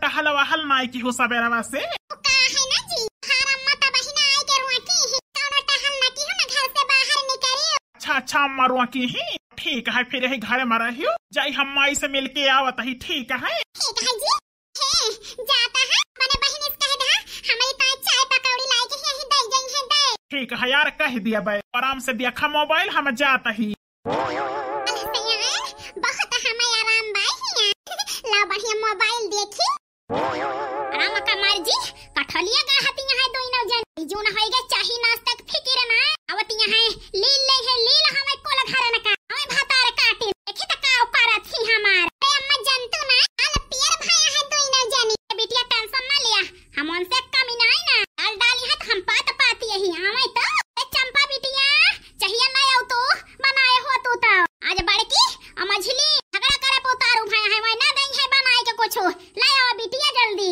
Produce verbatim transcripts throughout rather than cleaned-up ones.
टहल वहल नाई किहू सबेरवा से? का है ना जी, हमार अम्मा त बहिना आई के रोकी ही, कौनो टहल ना किहू ना घर से बाहर निकली। अच्छा, अच्छा, अम्मा रोकी ही। ठीक है, फिर यही घर में रहियो, जाई हम माई से मिलके आवत ही। ठीक है, ठीक है जी। हे, जाता है, अपने बहिन से कह दे, हमरी ताई चाय पकौड़ी लाई के यही दे गई है, दे। ठीक है यार, कह दिया बे, आराम से देखा मोबाइल, हम जाता ही। अरे सयान, बहुत हमें आराम बाई हिया। ला बढ़िया मोबाइल देखी। राम का मर्जी, कठलिया का हतिया है दोनों जन। जून होइगे चाही नाश्ता के फिकिर ना। अवतिया है, लील ले है, लील हमें कोल घरन का। हमें भतार काटिन। देखी त का औकात ही हमार। अरे अम्मा जंतु ना, लाल पियर भया है दोनों जनी। ए बिटिया tension ना लिया, हम उनसे कमी नाई ना। डाल डाली है त हम पात पात यही। आवे तो, ए चंपा बिटिया, चाहिए ना आओ तो, बनाए हो तू तो। आज बड़की अ मझली झगड़ा करे पे उतारू भया है, वही ना दई है बनाए के कुछ। ले आओ बिटिया जल्दी।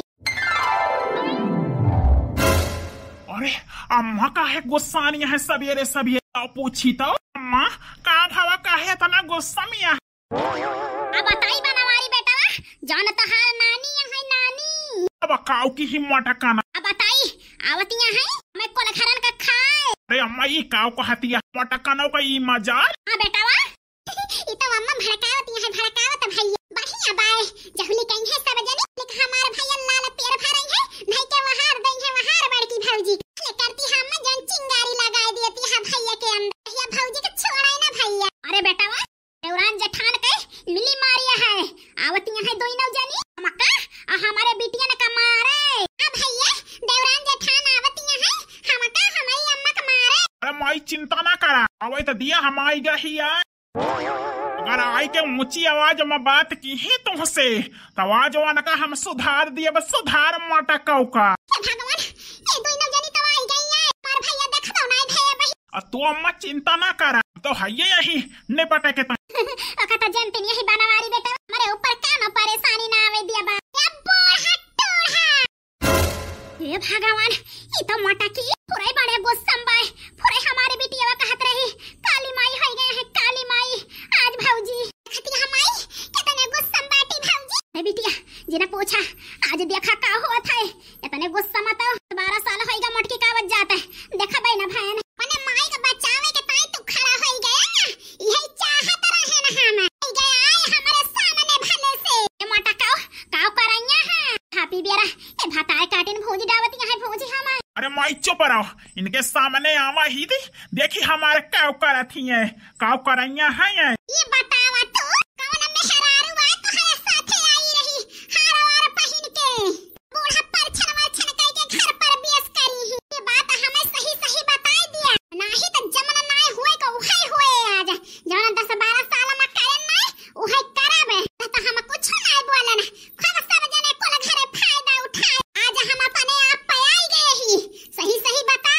अरे अम्मा काहे गुस्सानी है सबेरे सबेरे? आओ पूछी तो अम्मा, का भवा काहे इतना गुस्सा में है? अब बताई बनवारी बेटवा, जौन तोहार नानी है नानी। अब काऊ की हिम्मत का ना। अब बताई, आवतिया है, मैं कोल घरन का खाए। अरे अम्मा, ई काऊ कहतिया? मटकनो का ई मजाल? हाँ बेटवा, ई तो अम्मा भड़कावतिया है, भड़कावत भैया। बढ़िया बाय, जहुली कहीं है सब जने, लेकिन हमार भैया लाल पेड़ भरई है, नहीं के वहार दई है, वहार बड़की भौजी। ले करती हम जौन चिंगारी लगाए देती है भैया के अंदर। भैया भौजी के छोड़ाई ना भैया। अरे बेटवा, देवरान जेठान के मिली मारिया है, आवतिया है दोनों जनी, हमका आ हमारे बिटियन का मारे। हाँ भैया, देवरान जेठान आवतिया है, हमका हमारी अम्मा का मारे। अरे माई चिंता ना करा, अवै त दिया हम आई गही है। अगर आई के ऊंची आवाज में बात किही तुहसे, तो आवाज वान का हम सुधार दिए, बस सुधार मटकऊ का। हे भगवान, ये दोनों जनी तो आई गई है, पर भैया देख दो ना भैया बहिन। आ तू अम्मा चिंता ना करा, तो है यही निपटे के तन। ओका तो जनतिन यही बनवारी बेटा, हमरे ऊपर कानो परेशानी ना आवे दिया बा। ए बूढ़ा टूढ़ा। हे भगवान, ई तो मटकी पूरे बड़े गुस्सा में बाय, पूरे हमारे बिटिया कहत रही, "काली माई होई गए हैं, काली माई।" आज भौजी, खतिया माई, कितने गुस्सा में बाटी भौजी। ए बिटिया, जिना पूछा, आज देखा का होत है, इतने गुस्सा में तो बारह साल होइगा मोटकी का आवत जात है। देखा बहिना भाई ने। मने माई के बचावे के ताई तू खड़ा होई गया ना, यही चाहत रहे ना हम। आई गया आए हमारे सामने भले से। ए मोटा काऊ, काऊ करैया है? हापी बेरा, ए भतार काटिन भौजी डावत यहाँ भौजी हमार। अरे माई चुप रहो, इनके सामने आवा ही दी, देखी हमारे काऊ करत ही है, काऊ करैया है ये। ये बतावा तू, कौन मेहरारू आए तोहरे साथे आई रही, हार वार पहिन के? बूढ़ा परछन वरछन कई के घर परवेश करी ही। ये बात हमें सही सही बताई दिया, नाही त जमन नाय हुए का उहे हुए आज। जौन दस बारह साल में करन नाय, उहे करब। त हम कुछ नाय बोलन। खूब सब जने कुल घरे फायदा उठाए। आज हम अपने आप पे आई गए ही। सही सही बता।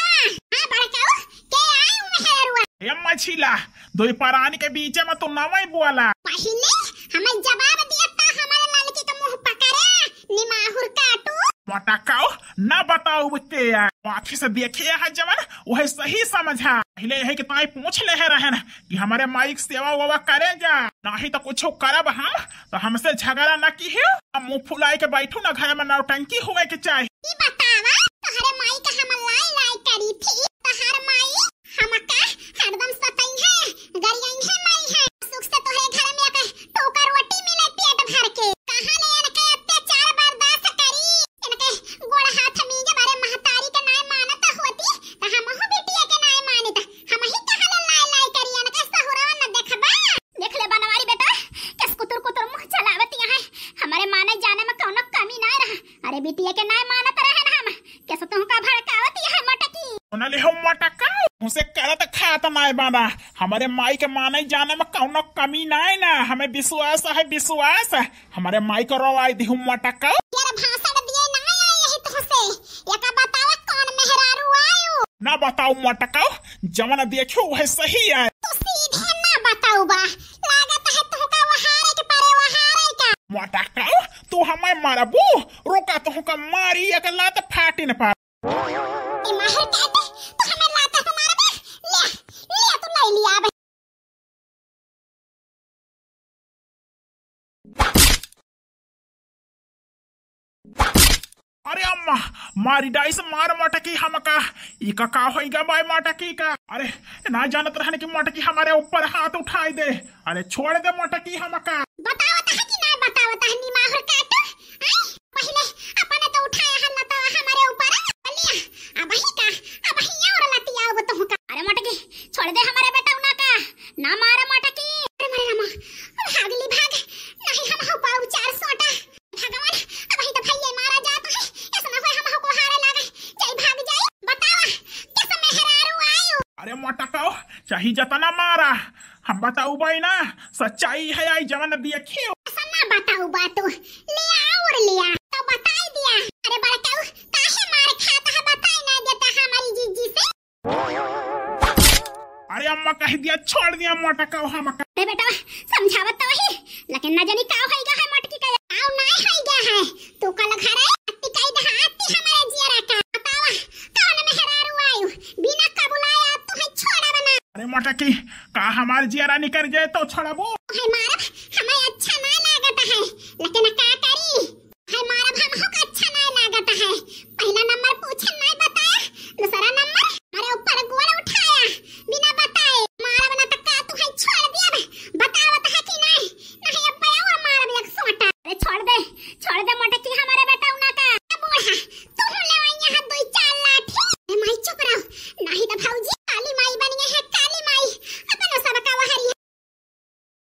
हाँ बड़काऊ, के आए उ मेहरुआ? ए मछिला, दुई परानी के बीचे में तू नवई बोला। पहिले हमें जवाब दिया ता हमारे लड़की के मुंह पकड़े, निमाहुर काटू। मोटा काऊ, ना बताऊ के आ। आँखी से देखे है जवन, वही सही समझा। पहिले यही के ताई पूछ ले है रहन कि हमारे माई के सेवा वेवा करे जा, नाही तो कुछ करब हम, तो हमसे झगड़ा ना की हो। अब मुंह फुलाई के बैठू ना, घर में नौटंकी हुए के चाही। ई बतावा, तोहरे माई के हम लाई लाई करी थी, तोहर माई हमका हरदम सतई है, गरियई है, माई है। सुख से तोहरे घर में एक टोका रोटी मिले पेट भर के। कहाँ ले इनके अत्याचार बर्दाश्त करी? इनके गोड़ हाथ मीज बारे महतारी के नाय मानत होती, त हमहू बिटिया के नाय मानित। हमही कहाँ ले लाई लाई करी, इनके सहुरवा न देखबा? देख ले बनवारी बेटा, कस कुतुर कुतुर मुंह चलावत यहाँ। हमारे माने जाने में कौनो कमी ना रहा। अरे बिटिया के नाय मानत रहे ना हम, कैसे तुमका भड़कावत यह मटकी? सुन ले हो मटका, उसे करत खात नाय बाना। हमारे माई के माने जाने में कौनो कमी नाय ना, हमें विश्वास है, विश्वास। हमारे माई को रोवाई दिहु मटका। यार भाषण दिए ना आए यही तुमसे, एका बतावा कौन मेहरारू आयु? ना बताऊ मटका, जवन देखो वह सही है। तू सीधे ना बताऊ बा, लागत है तुमका वहारे के परे वहारे का। मटका, तू हमें मारबू, रोका तुमका मारी एक लात फाटिन पर। ए माहिर कहते, तो हमें लाते हमारे में, ले, ले तू ले लिया बे। मा-, मारी डाइस मार मोटकी हमका। ई का, का होइगा बाय मोटकी का? अरे, ना जानत रहन कि मोटकी हमरे ऊपर हाथ उठाई दे। अरे, छोड़ दे मोटकी हमका। बतावत है कि ना बतावत है, निमाहुर काटू? आई, पहिले अपने तो उठाया है लतवा हमरे ऊपर, लिया। अबही का, अबही और लतियाउब तुहका। अरे मोटकी, छोड़ दे हमरे बेटौना का, ना मार मोटकी। अरे मोरे रामा, भाग ली भाग, नहीं हम हो पाउब चार सोटा। भगवान, अबही तो भैया मारा जात है, ऐसा ना होए हम हो को हारे लागे, जाई भाग जाई। बतावा, कैसे मेहरारू आयु? अरे मोटकौ, चाही जतना मारा, हम बताउबै ना, सच्चाई है आई जवन देखियो। ऐसा ना बताउबा तू, लिया और लिया, तो बताई दिया। अरे बड़कौ, काहे मार खाता है, बताई ना देता हमारी जीजी से। अरे अम्मा कह दिया, छोड़ दिया मोटकौ हमका। अरे बेटा, समझावत तो वही, लेकिन न जानी का होइगा है मोटकी का। आउ ना होइगा है, तू कल घरे अत्ती कई दहा अत्ती हमारे जियरा का। बतावा, कौन मेहरारू आयु, बिना कबुलाया तू है छोड़ा बना। अरे मोटकी, का हमार जियरा निकर जाए तो छोड़बो? है मारब, हमें अच्छा ना लागत है, लेकिन का करी? है मारब हम हो का अच्छा ना लागत है। पहला नंबर पूछन ना बताया, दूसरा नंबर मेरे ऊपर गोड़ उठाया बिना बताए। मारब ना तो का तू है छोड़ दिया, बतावत है कि नहीं? नहीं अब और मारब एक सोटा। अरे छोड़ दे, छोड़ दे मोटकी हमारे बेटौना का। बूढ़ा, तू हूँ ले आई यहाँ दो चार लाठी। ए माई चुप रहो, नहीं तो भौजी